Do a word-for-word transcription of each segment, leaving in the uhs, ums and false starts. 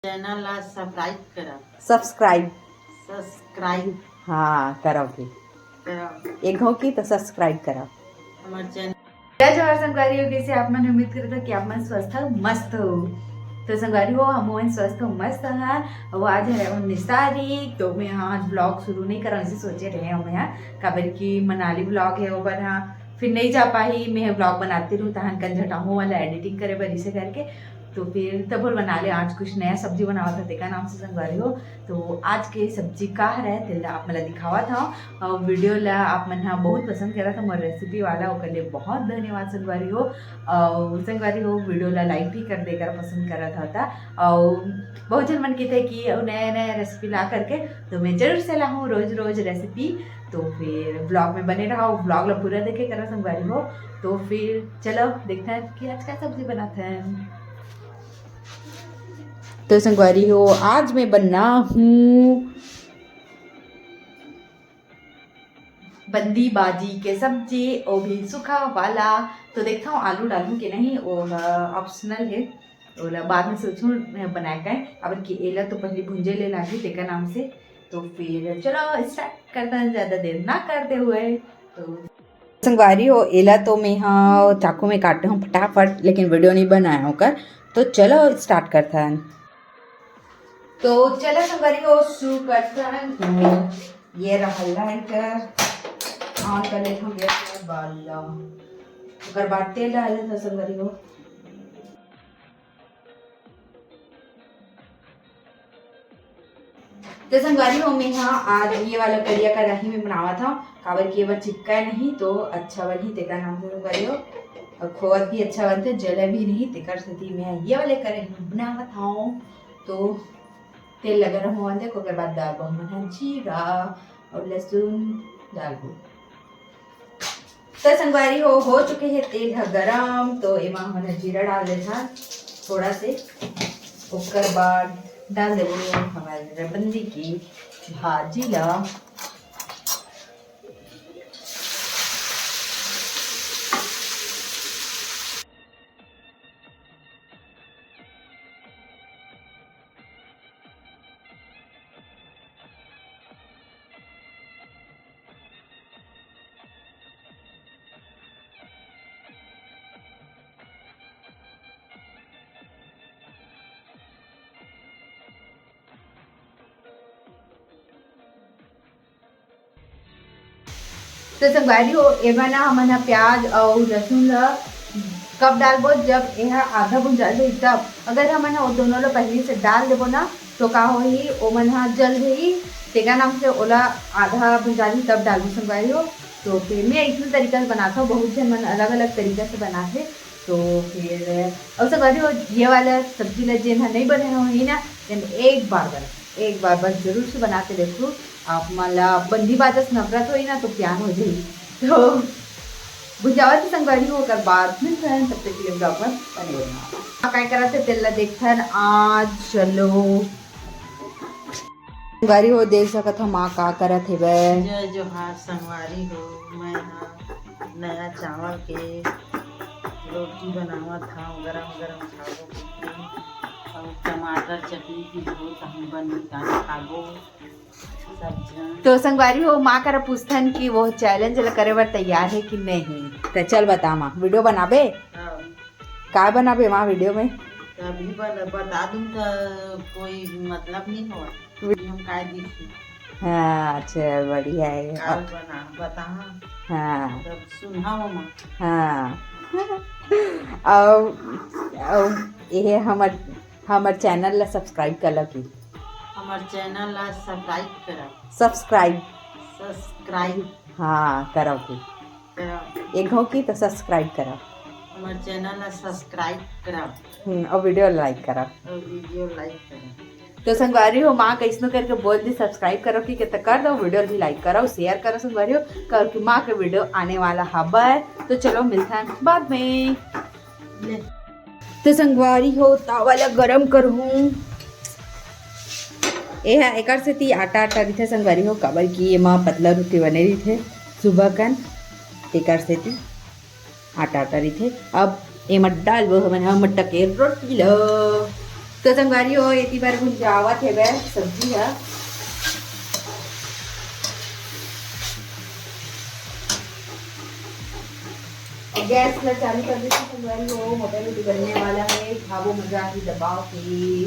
Channel ला subscribe करा। Subscribe. Subscribe. हाँ, करव के। करव। एक घाव की तो सब्सक्राइब करव। हमर चैनल। जय जोहार संगवारी हो, कइसे आप मन? उम्मीद करत हव कि आप मन स्वस्थ हो, मस्त हो। तो संगवारी हो, हम मन स्वस्थ हो, मस्त हा। अउ आज है उन्नीस तारीख, तो मैं आज ब्लॉग शुरू नहीं करा, ऐसे सोचे रहे हूँ मैं, हाँ। काबर कि मनाली ब्लॉग है, वो बना फिर नहीं जा पाही। मैं ब्लॉग बनाती रहूँ, तहन कंझटाहूँ वाला एडिटिंग करे बर, इसे करके। तो फिर तब बोल बना ले, आज कुछ नया सब्जी बनावत हव, तेका नाम से संगवारी हो। तो आज के सब्जी का हरे, तेला आप मन ला दिखावत हव। अउ वीडियो ला आप मन ह बहुत पसंद करत हव मोर रेसिपी वाला, ओकर लिए बहुत धन्यवाद संगवारी हो। अउ संगवारी हो, वीडियो ला लाइक भी कर दे, अगर पसंद करत हव त। अउ बहुत झन मन कहिथे कि अउ नया नया रेसिपी ला करके, तो मैं जरूर से लाहूँ रोज रोज रेसिपी। तो फिर ब्लॉग में बने रहा, ब्लॉग ला पूरा देखे करा संगवारी हो। तो फिर चलो देखते हैं कि आज का सब्जी बनाते हैं। तो संगवारी हो, आज मैं बना हूँ बंदी बाजी के सब्जी, वो भी सूखा वाला। तो देखता हूँ आलू डालूँ कि नहीं, वो ऑप्शनल है, ओला बाद में सोचूँ बनाए का, काबर कि एला तो पहले भुंजे ले लागी तेकर नाम से। तो फिर चलो स्टार्ट करता है, ज्यादा देर ना करते हुए। तो संगवारी हो, एला तो मैं हा चाकू में काटे हूँ फटाफट, लेकिन वीडियो नहीं बनाया ओकर। तो चलो स्टार्ट करता है। तो चलो संगवारी हो, शुरू करता है। तो ये रहा लाइटर, ऑन कर लेता हूँ गैस और बाल ला। ओकर बाद तेल डाल देता संगवारी हो। तो संगवारी हो, मैं हा आज ये वाला करिया कढ़ाई में बनावत हव, काबर कि एमा चिपकाय नहीं तो अच्छा बनही, तेकर नाम से संगवारी हो। और खोवत भी अच्छा बनथे, जले भी नहीं, तेकर सेती मैं ये वाले कढ़ाई में बनावत हव। तो तेल ला गरम होवन दे, ओकर बाद डालबो हमन ह जीरा और लहसुन डालबो। तो संगवारी हो, हो चुके हे तेल ह गरम, तो एमा हमन ह जीरा डाल देथन थोड़ा से। ओकर बाद डाल देबो हमर बंदी के भाजी ला। तो संगवारी हो, एमा ना हमन ह प्याज अउ लहसुन ल कब डालबो, जब एहा आधा भुंजा जाही तब। अगर हमन ह ओ दोनों ल पहिली से डाल देबो ना, तो का होही, ओमन ह जल जाही, तेकर नाम से ओला आधा भुंजा जाही तब डालबो संगवारी हो। तो फिर मैं अइसने तरीका से बनाथव, बहुत झन मन अलग-अलग तरीका से बनाथे। तो फिर अउ संगवारी हो, ये वाला सब्जी ला जेन ह नइ बने होही ना, तेन एक बार बना, एक बार बस जरूर से बना के देखहू। आप मन ला बंदी बाजा से नफरत होही ना, तो प्यार हो जाही। तो भुंजावत ही संगवारी हो, ओकर बाद मिलथन, तब तक के लिए ब्लॉग में बने रहना। अब काय करत हे, तेल ला देखथन आज। चलो संगवारी हो, देख सकत हो माँ का करत हेवय। जय जोहार संगवारी हो, मैं हा नया चावल के रोटी बनावत हव, गरम गरम खाबो कहिके। अउ टमाटर चटनी भी हो, तहन बनी, तहन खाबो सब झन। तो संगवारी हो, माँ करा पूछथन कि वो चैलेंज ला करे बर तैयार हे कि नहीं। तो चल बता माँ, वीडियो बनाबे? हाँ। का बनाबे माँ वीडियो में? अभी बन-, बता दूँ तो कोई मतलब नहीं हो। वीडियो में काय दिखी? हाँ, अच्छा, बढ़िया है। का बना, बता। हाँ। तब सुनहा माँ। हाँ। अउ, अउ, ये हमर, हमर चैनल ला सब्सक्राइब कर लो की। हमर चैनल ला सब्सक्राइब करा। सब्सक्राइब। सब्सक्राइब। हाँ, करो की। करा। एक हो की तो सब्सक्राइब करा। हमर चैनल ला सब्सक्राइब करा। हम्म, और वीडियो लाइक करा। और वीडियो लाइक करा। तो संगवारी हो, माँ कइसनो करके बोल दी, सब्सक्राइब करो कि, कि तो कर दो, वीडियो भी लाइक करो, शेयर करो संगवारी हो, काबर कि माँ के वीडियो आने वाला हबय। तो चलो मिलथन बाद में। ले। तो संगवारी हो, तावा ला गरम करहूँ। ए हा एकर सेती आटा, आटा रहिथे संगवारी हो, काबर कि एमा पतला रोटी बने रहिथे सुबह कन, तेकर सेती आटा, आटा रहिथे। अब एमा डालबो हमन ह मट्टा के रोटी ल। तो संगवारी हो, एती बर भुंजावत हेवय सब्जी ह। अउ गैस ला चालू कर देथन संगवारी हो, मोटा रोटी बनने वाला हे, खाबो मजा आही दबा के।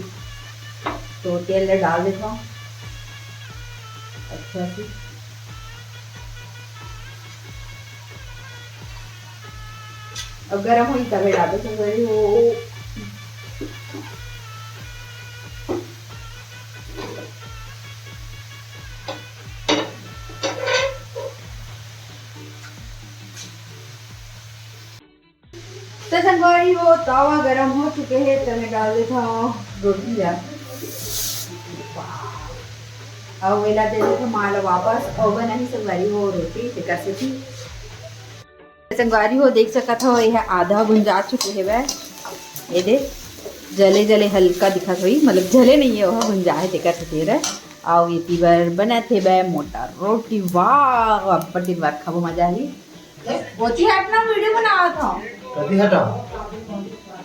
तो तेल ला डाल देथन अच्छा से। अब गरम होई तबे डालबो संगवारी हो। तो संगवारी हो, तावा गरम हो चुके हे, तो मैं डाल देता हूँ रोटी ला। अउ एला दे देता माँ ला वापस, अउ बनाही संगवारी हो रोटी, तेकर सेती। संगवारी हो, देख सकत हो, ये आधा भुंजा चुके हेवय। ये दे, जले जले हल्का दिखत होही, मतलब जले नहीं है, वो भुंजा है, तेकर से तेर। अउ एती बर बनत हेवय मोटा रोटी। वाह, अब्बड़ दिन बाद खाबो, मजा आही। ओती हट ना, वीडियो बनावत हूँ। कभी हटाओ।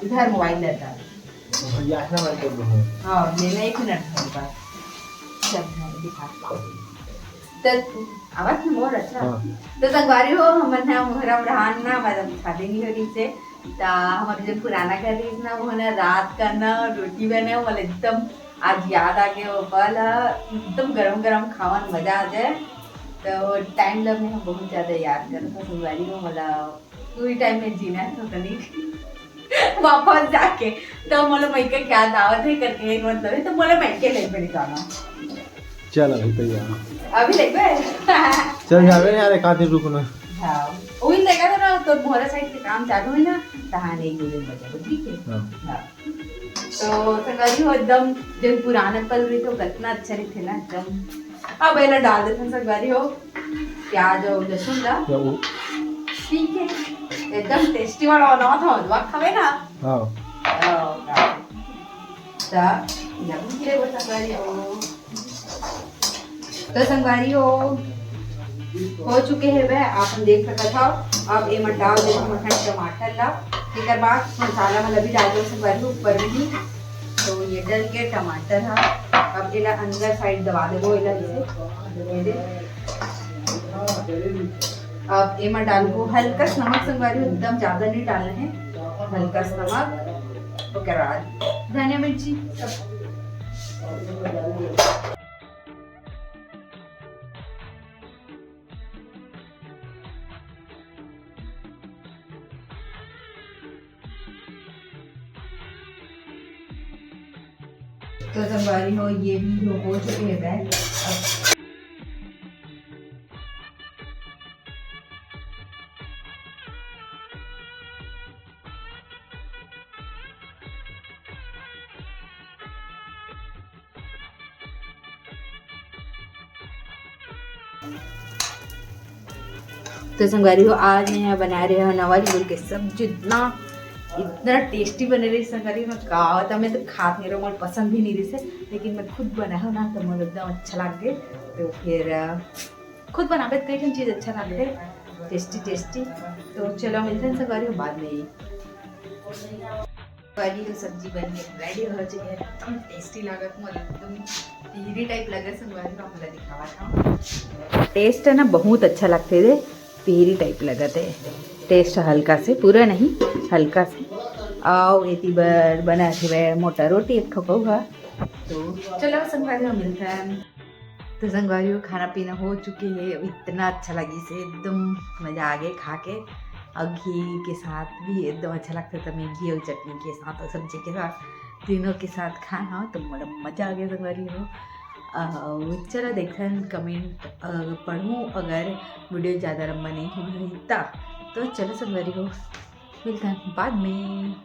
इधर मोबाइल रहता है। याचना मत कर दो। हाँ, ये ना, एक मिनट, मेरे पास। चल, हाँ, दिखा। तो आवाज में मोर अच्छा। हाँ। तो संगवारी हो, हमन ह मोहरा ब्रहान ना, मतलब शादी नहीं हो रही से, ता हमर जो पुराना घर रहिस ना, वो ना रात का ना रोटी बने, मतलब एकदम आज याद आ गया वो पल ह, एकदम गरम गरम खावन मजा आ जाए। तो टाइम ला मैं बहुत ज्यादा याद करता संगवारी हो, मतलब पूरी टाइम में जीना है तो कभी वापस जाके, तो मोला मइके क्या दावत है करके एक मतलब है, तो मोला मइके ले मेरी जाना। चल अभी तैयार। अभी लेबे? चल जाबे ना यार, एक आध दिन रुकना। हाँ, वही देखा था ना, तो मोहरा साइड के काम चालू है ना, तहाँ नहीं दो दिन बचा, ठीक है? हाँ। हाँ। तो संगवारी हो, एकदम जो पुराने पल रही तो कितना अच्छा रही थे ना एकदम। अब एला डाल देते हैं संगवारी हो, प्याज और लहसुन ला। क्या वो? ठीक है, एकदम टेस्टी वाला बनावत हूँ, वहाँ खावे ना। हाँ। हाँ। ता, या भी ले वो संगवारी हो। तो संगवारी हो, हो चुके हेवय, आप मन देख सकत हव। अब एमा डाल देबो मटन टमाटर ला, तेकर बाद मसाला मन ला भी डाल देबो संगवारी हो ऊपर में ही। तो ये डल के टमाटर हा, अब एला अंदर साइड दबा देबो, एला जैसे, ये दे। अब एमा डालबो हल्का सा नमक संगवारी हो, एकदम ज्यादा नहीं डालना है, हल्का सा नमक, ओकर बाद धनिया मिर्ची सब। तो संगवारी हो, ये भी हो, हो चुके हैं बैग। अब तो संगवारी हो, आज मैं यहाँ बना रहे हो नवा लीवर के सब्जी। इतना, इतना टेस्टी बने रही संगवारी हो, का होता, मैं तो खात नहीं रहूँ, मोर पसंद भी नहीं रही से, लेकिन मैं खुद बनाए हो ना, तो मोर एकदम अच्छा लग गए। तो फिर, अ, खुद बनाबे तो कई ठन चीज अच्छा लगथे, टेस्टी टेस्टी। तो चलो मिलते हैं संगवारी हो बाद में। संगवारी हो, सब्जी बन के रेडी हो चुके हैं, एकदम टेस्टी लागत, मोर एकदम पीरी टाइप लगे संगवारी हो, हमला दिखावा था। टेस्ट है ना, बहुत अच्छा लगथे दे, पीरी टाइप लगत है। टेस्ट हल्का से, पूरा नहीं, हल्का से। आओ एती बर बना थे मोटा रोटी एक ठोको हा। तो चलो संगवारी हो, मिलते हैं। तो संगवारी हो, खाना पीना हो चुके हे, इतना अच्छा लगिस हे, एकदम मजा आ गए खा के। अउ घी के साथ भी एकदम अच्छा लगता था, मैं घी और चटनी के साथ और सब्जी के साथ, तीनों के साथ खाना, तो बड़ा मजा आ गया संगवारी हो। अउ चलो देखन, कमेंट, अ, पढ़ूँ अगर वीडियो ज़्यादा लंबा नहीं हो रही ता। तो चलो संगवारी हो, मिलते हैं बाद में।